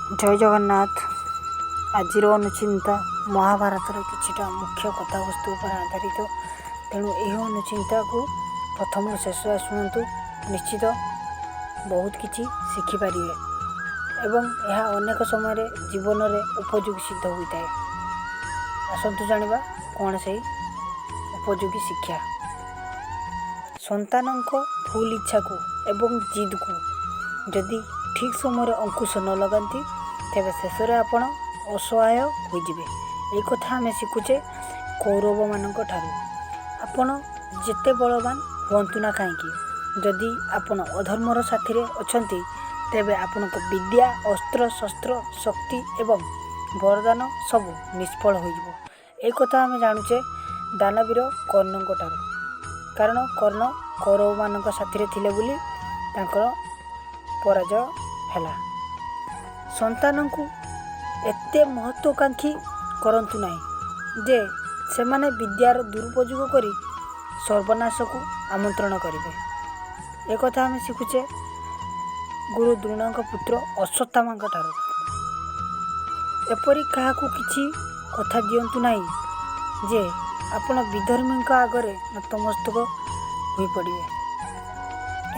ଜୟ ଜଗନ୍ନାଥ। ଆଜିର ଅନୁଚିନ୍ତା ମହାଭାରତର କିଛିଟା ମୁଖ୍ୟ କଥାବସ୍ତୁ ଉପରେ ଆଧାରିତ। ତେଣୁ ଏହି ଅନୁଚିନ୍ତାକୁ ପ୍ରଥମରୁ ଶେଷ ଯାଏ ଶୁଣନ୍ତୁ, ନିଶ୍ଚିତ ବହୁତ କିଛି ଶିଖିପାରିବେ ଏବଂ ଏହା ଅନେକ ସମୟରେ ଜୀବନରେ ଉପଯୋଗୀ ସିଦ୍ଧ ହୋଇଥାଏ। ଆସନ୍ତୁ ଜାଣିବା କ'ଣ ସେଇ ଉପଯୋଗୀ ଶିକ୍ଷା। ସନ୍ତାନଙ୍କ ଭୁଲ ଇଚ୍ଛାକୁ ଏବଂ ଜିଦ୍କୁ ଯଦି ଠିକ୍ ସମୟରେ ଅଙ୍କୁଶ ନ ଲଗାନ୍ତି, ତେବେ ଶେଷରେ ଆପଣ ଅସହାୟ ହୋଇଯିବେ। ଏହି କଥା ଆମେ ଶିଖୁଛେ କୌରବମାନଙ୍କ ଠାରୁ। ଆପଣ ଯେତେ ବଳବାନ ହୁଅନ୍ତୁ ନା କାହିଁକି, ଯଦି ଆପଣ ଅଧର୍ମର ସାଥିରେ ଅଛନ୍ତି, ତେବେ ଆପଣଙ୍କ ବିଦ୍ୟା, ଅସ୍ତ୍ର ଶସ୍ତ୍ର, ଶକ୍ତି ଏବଂ ବରଦାନ ସବୁ ନିଷ୍ଫଳ ହୋଇଯିବ। ଏହି କଥା ଆମେ ଜାଣୁଛେ ଦାନବୀର କର୍ଣ୍ଣଙ୍କ ଠାରୁ, କାରଣ କର୍ଣ୍ଣ କୌରବମାନଙ୍କ ସାଥିରେ ଥିଲେ ବୋଲି ତାଙ୍କର ପରାଜୟ ହେଲା। ସନ୍ତାନଙ୍କୁ ଏତେ ମହତ୍ଵକାଂକ୍ଷୀ କରନ୍ତୁ ନାହିଁ ଯେ ସେମାନେ ବିଦ୍ୟାର ଦୁରୁପଯୋଗ କରି ସର୍ବନାଶକୁ ଆମନ୍ତ୍ରଣ କରିବେ। ଏକଥା ଆମେ ଶିଖୁଛେ ଗୁରୁ ଦ୍ରୋଣଙ୍କ ପୁତ୍ର ଅଶ୍ୱତ୍ଥାମାଙ୍କ ଠାରୁ। ଏପରି କାହାକୁ କିଛି କଥା ଦିଅନ୍ତୁ ନାହିଁ ଯେ ଆପଣ ବିଧର୍ମୀଙ୍କ ଆଗରେ ନତମସ୍ତକ ହୋଇପଡ଼ିବେ।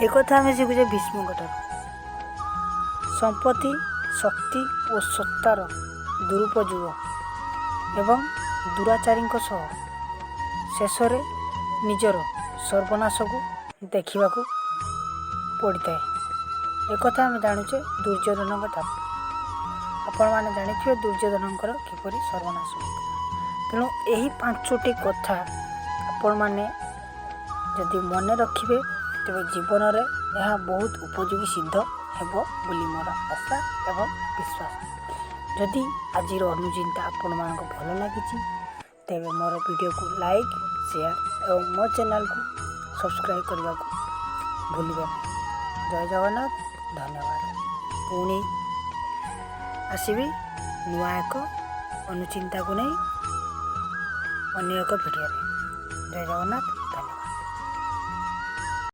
ଏକଥା ଆମେ ଶିଖୁଛେ ଭୀଷ୍ମଙ୍କ ଠାରୁ। ସମ୍ପତ୍ତି, ଶକ୍ତି ଓ ସତ୍ତାର ଦୁରୁପଯୋଗ ଏବଂ ଦୁରାଚାରୀଙ୍କ ସହ ଶେଷରେ ନିଜର ସର୍ବନାଶକୁ ଦେଖିବାକୁ ପଡ଼ିଥାଏ। ଏକଥା ଆମେ ଜାଣୁଛେ ଦୁର୍ଯ୍ୟୋଧନଙ୍କ ଠାରୁ। ଆପଣମାନେ ଜାଣିଥିବେ ଦୁର୍ଯ୍ୟୋଧନଙ୍କର କିପରି ସର୍ବନାଶ ହୋଇଥିଲା। ତେଣୁ ଏହି ପାଞ୍ଚଟି କଥା ଆପଣମାନେ ଯଦି ମନେ ରଖିବେ, ତେବେ ଜୀବନରେ ଏହା ବହୁତ ଉପଯୋଗୀ ସିଦ୍ଧ ହେବ ବୋଲି ମୋର ଆଶା ଏବଂ ବିଶ୍ୱାସ। ଯଦି ଆଜିର ଅନୁଚିନ୍ତା ଆପଣମାନଙ୍କୁ ଭଲ ଲାଗିଛି, ତେବେ ମୋର ଭିଡ଼ିଓକୁ ଲାଇକ୍, ସେୟାର ଏବଂ ମୋ ଚ୍ୟାନେଲକୁ ସବସ୍କ୍ରାଇବ୍ କରିବାକୁ ଭୁଲିବେ ନାହିଁ। ଜୟ ଜଗନ୍ନାଥ, ଧନ୍ୟବାଦ। ପୁଣି ଆସିବି ନୂଆ ଏକ ଅନୁଚିନ୍ତାକୁ ନେଇ ଅନ୍ୟ ଏକ ଭିଡ଼ିଓରେ। ଜୟ ଜଗନ୍ନାଥ।